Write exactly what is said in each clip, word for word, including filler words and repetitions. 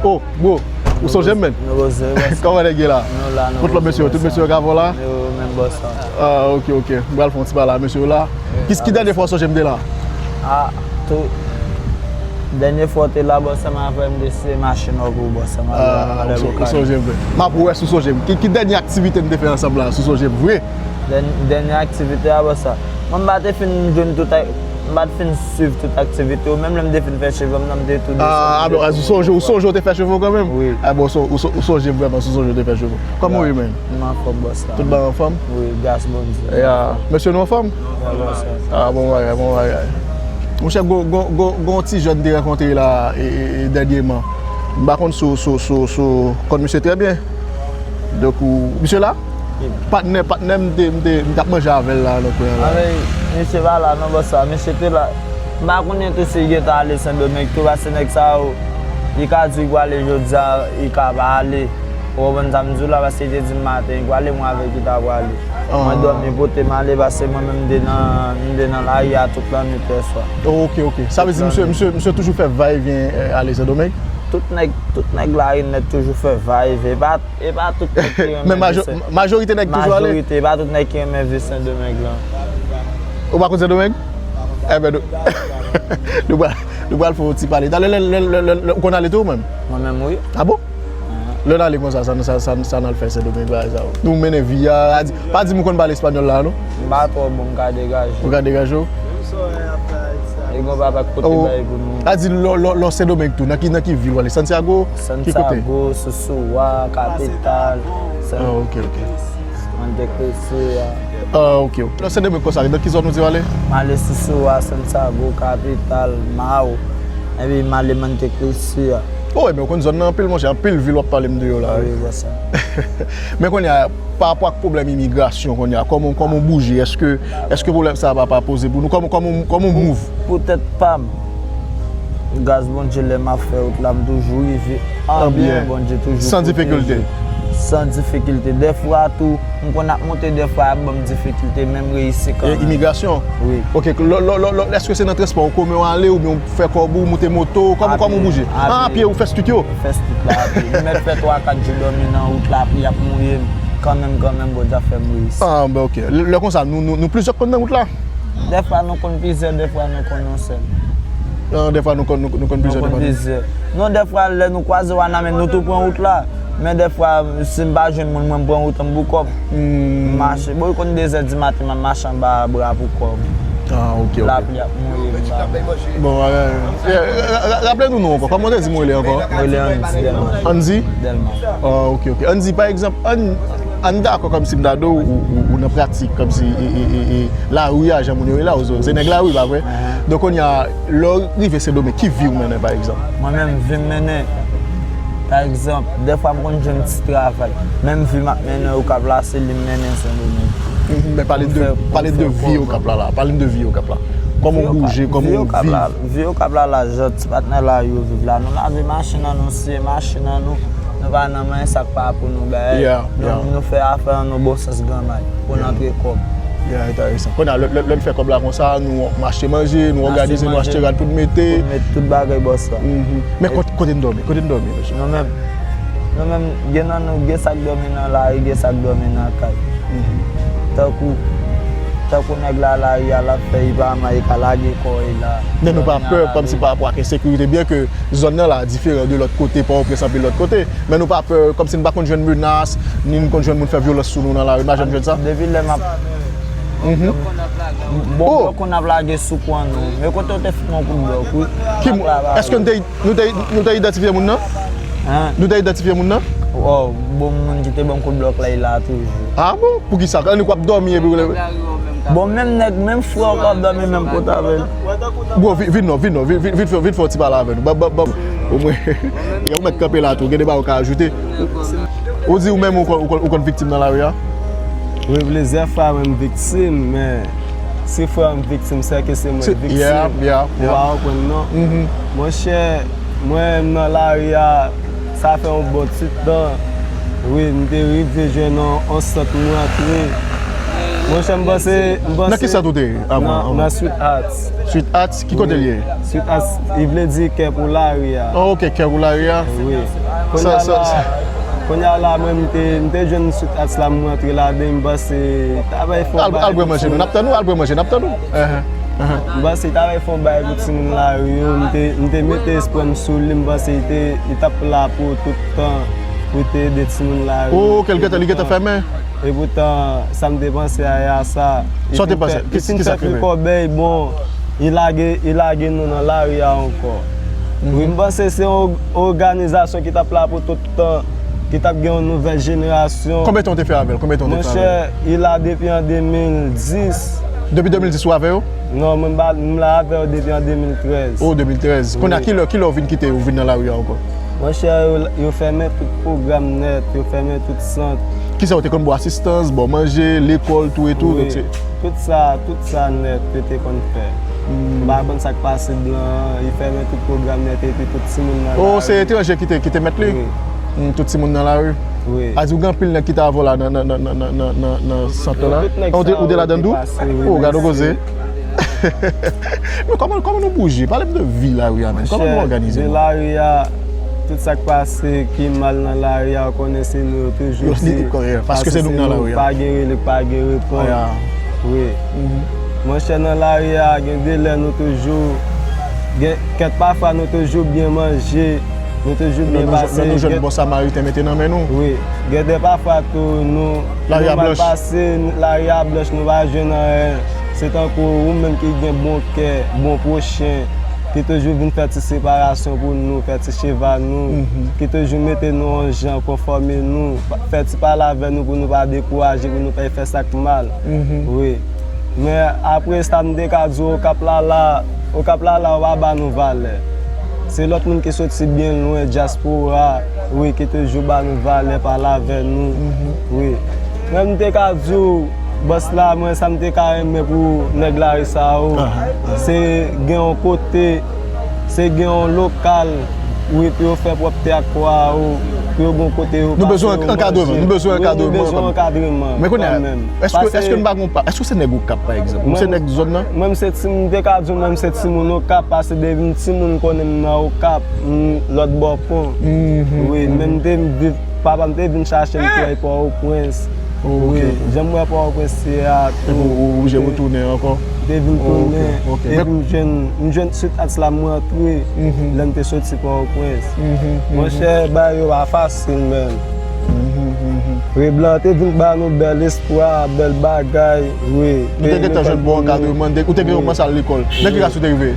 Oh, bro, ou sonje m, men? Nou poze, bòs. Kòman nèg ye la? Nou la, nou poze. Kot lòt mesye yo? Tout mesye yo ka vò la? Yo menm, bòs la. Ah, ok, ok. M pral fè yon ti pale a mesye yo la. Ki, ki dènye fwa w sonje m te la? Ah, tou. Dènye fwa w te la, bòs, ansanm avè m, m te se machin wè pou bòs, ansanm avè m. Ah, ou sonje m, vre. M ap wè si w sonje m. Ki, ki dènye aktivite n te fè ansanm la, si w sonje m, vre? Dèn-, dènye aktivite a, bòs, sa. Mwen, m pa te fin jwenn tout ak-, m pa t fin swiv tout aktivite yo. Menm lè m te fin fè cheve m nan, m te tou deside. Ah, ah, bon, ou sonje, ou sonje w te fè cheve w kanmenm? Wi. Ah, bon, so, ou so, ou sonje m vrèman, si w sonje w te fè cheve w. Kòman w ye, menm? M anfòm, bòs la. Tout bagay anfòm? Wi, gras Bondye. Ya. Mesye nou anfòm? Wi, bòs la. Ah, bon bagay, bon bagay. Monchè, gon, gon, gon, gon ti jèn te rankontre la, e, e, e, dènyèman. M pa konn si w, si w, si w, si w konn misye trè byen. Donk, ou, misye la? Patnè, patnè m te, m te, m t ap manje avè l la, nan kwen an la. Anben, misye pa la, non, bòs sa. Misye te la. M pa konnen tou si l gentan ale Sendomeng tou, paske nèg sa yo, li ka di l prale jodi a, li ka pa ale. Ou konprann sa m di w la, paske li te di m maten, li prale, mwen avè l ki ta prale. Mwen dòmi pote m ale, paske mwen menm m te nan, m te nan lari a tout lannwit yè swa. Oh, ok, ok. Sa vle di misye, misye, misye toujou fè va e vyen, eh, ale Sendomeng? Tout nèg, tout nèg lari nèt toujou fè va e vyen. E pa, e pa tout nèg ki renmen viv Sen-, majorite nèg toujou ale? Majorite, e pa tout nèg ki renmen viv Sendomeng lan. Ou pa konn Sendomeng? Enben, nou, nou pral, nou pral fè yon ti pale. Talè, lè, lè, lè, lè, lè, ou konn ale tou ou menm? Mwen menm, wi. Ah bon? Lè n ale konsa, sa, sa, sa, sa n al fè Sendomeng, bagay sa yo. Nou mennen vi a, a di, pa di m ou konn pale espanyòl la, non? M pa twò bon, m ka degaje. Ou ka degaje w? Li gon papa k pote bay pou nou. A di, lò, lò, lò Sendomeng tou, nan ki, nan ki vil w ale? Santiago? Ki kote? Santiago, Sosua, kapital. Ah, ok, ok. Montecristi a. Ah, ok, ok. Lò Sendomeng konsa, nan ki zòn ou di w ale? M ale Sosua, Santiago, kapital, Mao. Epi m ale Montecristi a. Oh, men ou konn zòn nan anpil, monchè. Anpil vil w ap pale m de yo la, wi. Wi, bòs sa. Men kounye a, pa rapò ak pwoblèm imigrasyon kounye a, kòman, kòman w bouje? Èske, èske pwoblèm sa a pa, pa poze pou nou? Kòman, kòman, kòman w move? Pou tèt pa m, gras Bondye, lè m ap fè wout la, m toujou rive an byen, Bondye toujou pwoteje. San difikilte. San difikilte. Dèfwa tou, m konn ap monte, dèfwa y ap ban m difikilte, men m reyisi kanmenm. E imigrasyon? Wi. Ok, lò, lò, lò, lò, èske se nan transpò an komen w ale oubyen w fè kòb ou, moute moto, kòman, kòman w bouje? A pye. A pye, ou fè street yo? Fè street la a pye. M mèt fè twa, kat jou dòmi nan wout la, pli ap mouye m. Kanmenm, kanmenm, Bondye ap fè m reyisi. Ah, ben, ok. Lè, lè konsa, nou, nou, nou plizyè k konn nan wout la? Dèfwa nou konn plizyè, dèfwa nou konn yon sèl. Ah, dèfwa nou konn, nou, nou konn plizyè, dèfwa nou konn plizyè. Non, dèfwa, lè nou kwaze Wanament, nou tou pran wout la. Men dèfwa, si m pa jwenn moun, mwen, m pran wout an, m pou kòb. M mache. Bon, li konn de zè di maten, m ap mache anba bra pou kòb. Ah, ok, ok. Lapli ap mouye m, m pa. Bon, bagay. Eh, ra-, ra-, raple nou non ankò. Kòman w te di m ou rele ankò? Mwen rele Andy Delma. Andy? Delma. Ah, ok, ok. Andy, pa egzanp, ann, ann dakò kòmsi m ta di w, ou, ou, ou nan pratik, kòmsi, e, e, e, e, lari a, jan moun yo rele la, ou se nèg lari, pa vre? Donk, kounye a, lè w rive Sendomeng, ki vi w mennen, pa egzanp? Mwen menm, vi m mennen, pa egzanp, dèfwa m konn jwenn ti travay. Menm vi m ap mennen Okap la, se li m mennen Sendomeng. Mhm, men pale m de, pale m de vi Okap la, la. Pale m de vi Okap la. Kòman w bouje, kòman w viv? Vi Okap la, vi Okap la, la, jan ti patnè lari yo viv la. Nou lave machin an, nou siye machin an, nou, nou pa nan manyen sa k pa pou nou bay. Nou, nou fè afè an, nou bon sans granmay pou n antre kòb. Ya, enteresan. Kounye a, lè, lè, lè n fè kòb la konsa, nou achte manje, nou òganize, nou achte rad pou n mete. Pou n met tout bagay bò sa. Mhm. Men kote, kote n dòmi? Kote n dòmi, mesye? Nou menm, nou menm, gen nan nou, gen sa k dòmi nan lari, gen sa k dòmi nan kay. Mhm. Tankou, tankou nèg la, lari a, l ap fè, li pa mal, li ka lage kò li la. Men nou pa pè, kòmsi pa rapò ak ensekirite, byen ke zòn nan la diferan de lòt kote, Pòtoprens anpil lòt kote. Men nou pa pè, kòmsi n pa konn jwenn menas, ni n konn jwenn moun fè vyolans sou nou nan lari, n pa janm jwenn sa? Depi lè m ap, mhm, bon, blòk konn ap lage sou kò nou. Men kote w te fè yon kout blòk, wi. Ki moun? Èske n te, nou te, nou te idantifye moun nan? Hein? Nou te idantifye moun nan? Oh, bon, moun ki te ban m kout blòk la, li la toujou. Ah bon? Poukisa? Annik w ap dòmi epi w leve? Bon, menm nèg, menm frè w k ap dòmi menm kote avè l. Bro, vi-, vin non, vin non, vin, vin, vin fè, vin fè yon ti pale avè nou. Ban, ban, ban, omwen, ou mèt kanpe la tou, gen de bagay ou ka ajoute. Ou di ou menm ou konn, ou konn, ou konn viktim nan lari a? Wi, plizyè fwa mwen m viktim, men si frè m viktim, sèke se mwen k viktim. Ou pa konprann non. Monchè, mwen m nan lari a, sa fè yon bon ti tan. Wi, m te rive jwenn yon, yon sant m rantre. Monchè, m panse, m panse. Nan ki sant ou te ye avan? Nan, nan Sweet Hearts. Sweet Hearts, ki kote l ye? Sweet Hearts, li vle di kè pou lari a. Oh, ok, kè pou lari a. Wi. Kounye a la, kounye a la, mwen, m te, m te jwenn Sweet Hearts la, m rantre ladan, m panse, ta bay fè yon bagay. Al, al bwè manje nou, n ap tann ou, al bwè manje, n ap tann ou. Ehe, ehe. M panse, ta bay fè yon bagay pou timoun lari yo, m te, m te mete espwa m sou li, m panse, li te, li t ap la pou tout tan, pou te ede timoun lari yo. Oh, ok, li gentan, li gentan fèmen. Epoutan, sa m te panse a, a sa. Sa w te panse? Ki, ki sa k rive? Li fin fè pil kòbèy, bon, li lage, li lage nou nan lari a ankò. Wi, m panse se yon òganizasyon ki t ap la pou tout tan, ki t ap gen yon nouvèl jenerasyon. Konbyen tan w te fè avè l? Konbyen tan w te fè avè l? Monchè, li la depi an de mil dis. Depi de mil dis ou avè yo? Non, mwen m pa, m la avè yo depi an de mil trèz. Oh, de mil trèz. Kounye a, kilè, kilè w vin kite, ou vin nan lari a ankò? Monchè, yo, yo fèmen tout pwogram nèt, yo fèmen tout sant. Kisa, yo te konn ba w asistans, ba w manje, lekòl, tou e tou, donk se... Wi, tout sa, tout sa nèt, yo te konn fè. M pa konn sa k pase blan an, li fèmen tout pwogram nèt epi tout timoun nan lari. Oh, se etranje ki te, ki te mèt li? Wi. Hmm, tout timoun nan lari? Wi. A di w gen anpil nèg ki t avè w la nan, nan, nan sant lan? Tout nèg sa yo te pase, wi. Oh, gade yon koze. Men kòman, kòman nou bouje? Pale m de vi lari a menm. Kòman nou òganize nou? Monchè, de lari a, tout sa k pase ki mal nan lari a, ou konnen se nou yo toujou di. Paske se nou k nan lari a. Pa gen rele, pa gen reponn. Wi. Monchè, nan lari a, gen de lè nou toujou, gen, kèk pafwa nou toujou byen manje, nou toujou byen pase. Lè nou jwenn bon samariten mete nan men nou. Wi. Gen de pafwa tou, nou, nou mal pase, lari a blanch, nou pa jwenn anyen. Se tankou ou menm ki gen bon kè, bon pwochen, ki toujou vin fè ti separasyon pou nou, fè ti cheva nou, ki toujou mete nou yon jan, konfòme nou, fè ti pale avè nou pou nou pa dekouraje, pou nou pa fè sa k mal. Wi. Men apre sa, m te ka di w, Okap la la, Okap la la, yo pa ba nou valè. Se lòt moun ki soti byen lwen, dyaspora, wi, ki toujou ba nou valè, pale avè nou. Wi. Men m te ka di w, bòs la, mwen, sa m te ka renmen pou nèg lari sa yo, se gen yon kote, se gen yon lokal, wi, pou yo fè pwòpte ak kò a yo, pou yo gen yon kote yo pase yo manje. Nou bezwen ankadreman, nou bezwen ankadreman. Wi, nou bezwen ankadreman kanmenm. Men kounye a, èske, èske n pa gon pa, èske w se nèg Okap, pa egzanp? Ou se nèg zòn nan? Mwen, m se ti, m te ka di w, mwen, m se timoun Okap, paske depi m timoun, m konnen m nan Okap, m lòt bò pon. Wi, men m te viv, papa m te vin chache m pou al Pòtoprens. Wi, jan m wè Pòtoprens ye a tou. Epi w oblije retounen ankò? M te vin tounen. Epi m jwenn, m jwenn Sweet Hearts la, m rantre lè m te soti Pòtoprens. Monchè, bagay yo pa fasil menm. Reblan te vin ba nou bèl espwa, bèl bagay, wi. Nou te gentan jwenn bon ankadreman, ou te gen yon kòmanse al lekòl. Nan ki klas ou te rive?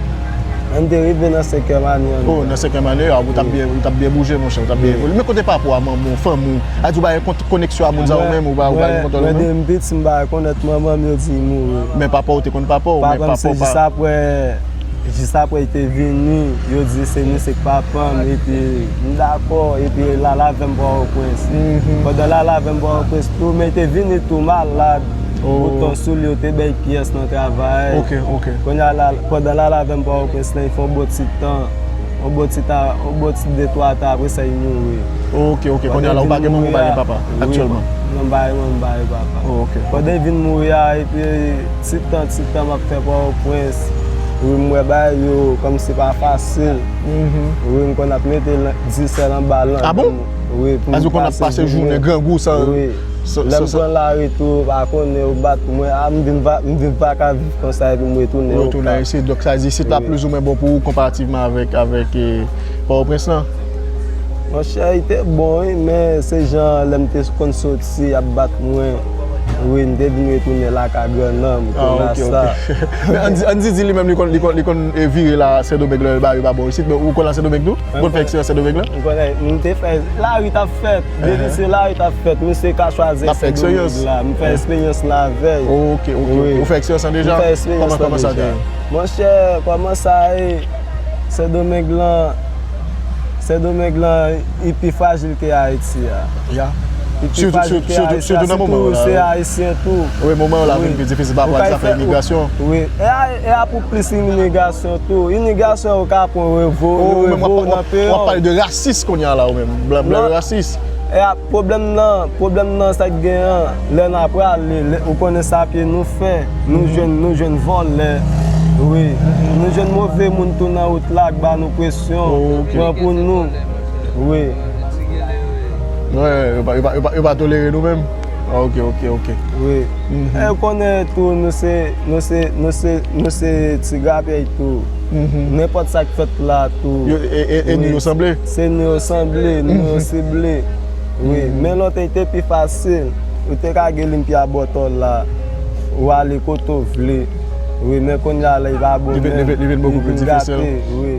Mwen, m te rive nan senkyèm ane an. Oh, nan senkyèm ane a, ou t ap byen, ou t ap byen bouje, monchè, ou t ap byen evoliye. Men kote papa w a, manman w, fanmi w? A di w pa gen kont-, koneksyon a moun sa yo menm, ou pa, ou pa gen kontwòl yo menm? Mwen, depi m piti, m pa rekonèt manman m, yo di li mouri. Men papa w, ou te konn papa w, men papa w pa... Papa m, se jis apre, jis apre li te vini, yo di se misye k papa m, epi m dakò, epi l al avè m Pòtoprens. Pandan l al avè m Pòtoprens tou, men li te vini tou malad. Bouton sou li, yo te bay pyès nan travay. Ok, ok. Kounye a la, pandan l al avè m Pòtoprens lan, li fè yon bon ti tan. Yon bon ti ta, yon bon ti de twa tan, apre sa, li mouri. Ok, ok. Kounye a la, ou pa gen manman, ou pa gen papa aktyèlman? Non, m pa gen manman, m pa gen papa. Ok, ok. Pandan li vin mouri a, epi ti tan, ti tan, m ap fè Pòtoprens. Wi, m wè bagay yo kòmsi pa fasil. Wi, m konn ap mete Disèl anba lanmè. Ah bon? Wi, pou m pase jounen. Pase jounen grangou san, wi, san, lè m pran lari tou, pa konnen yo bat mwen, a, m vin va, m vin pa ka viv konsa epi m retounen Okap. Ou retounen isit, donk sa di isit la plizoumwen bon pou ou konparativman avèk, avèk, eh, Pòtoprens lan? Monchè, li te bon, wi, men se jan lè m te konn soti, y ap bat mwen. Wi, m te vin retounen lakay grannanm, kounye a sa. Ah, ok, ok. Men Andy, Andy di li menm, li konn, li konn, li konn, eh, vire la Sendomeng lè bagay yo pa bon isit, men ou konn la Sendomeng tou? Ou konn fè eksperyans Sendomeng lan? M konnen, m te fè, lari t ap fèt. Depi se lari t ap fèt, misye ka chwazi Sendomeng la. M fè eksperyans la avè l. Ok, ok, ok. Ou fè eksperyans lan deja? M fè eksperyans lan deja. Kòman, kòman sa te ye? Monchè, kòman sa ye? Sendomeng lan, Sendomeng lan, li pi frajil ke Ayiti a. Ya. Li pi frajil ke Ayiti a, sitou se Ayisyen tou. Wi, moman yo la vin pi difisil pa rapò ak zafè imigrasyon. Wi, e a, e a pou plis imigrasyon tou. Imigrasyon yo ka pran revo, revo nan peyi. W ap pale de rasis kounye a la, ou menm. Blan, blan yo rasis. E a, pwoblèm nan, pwoblèm nan sa k gen an, lè n ap prale, lè, ou konnen sa pye nou fè, nou jwenn, nou jwenn vòlè, wi. Nou jwenn move moun tou nan wout la k ba nou presyon, pran pou nou, wi. Yo pa tolere nou menm. Ok, ok, ok. Wi. E konnen tou, nou se, nou se, nou se, nou se ti grapyèy tou. Nenpòt sa k fèt la tou. E nou yo sanble? Se nou yo sanble, nou yo sible. Wi, men lontan te pi fasil. Ou te ka gen limpya bòtò la. Ou ale kote w vle. Wi, men kounye a la, li pa bon menm. Li vin bokou pi difisil. Wi.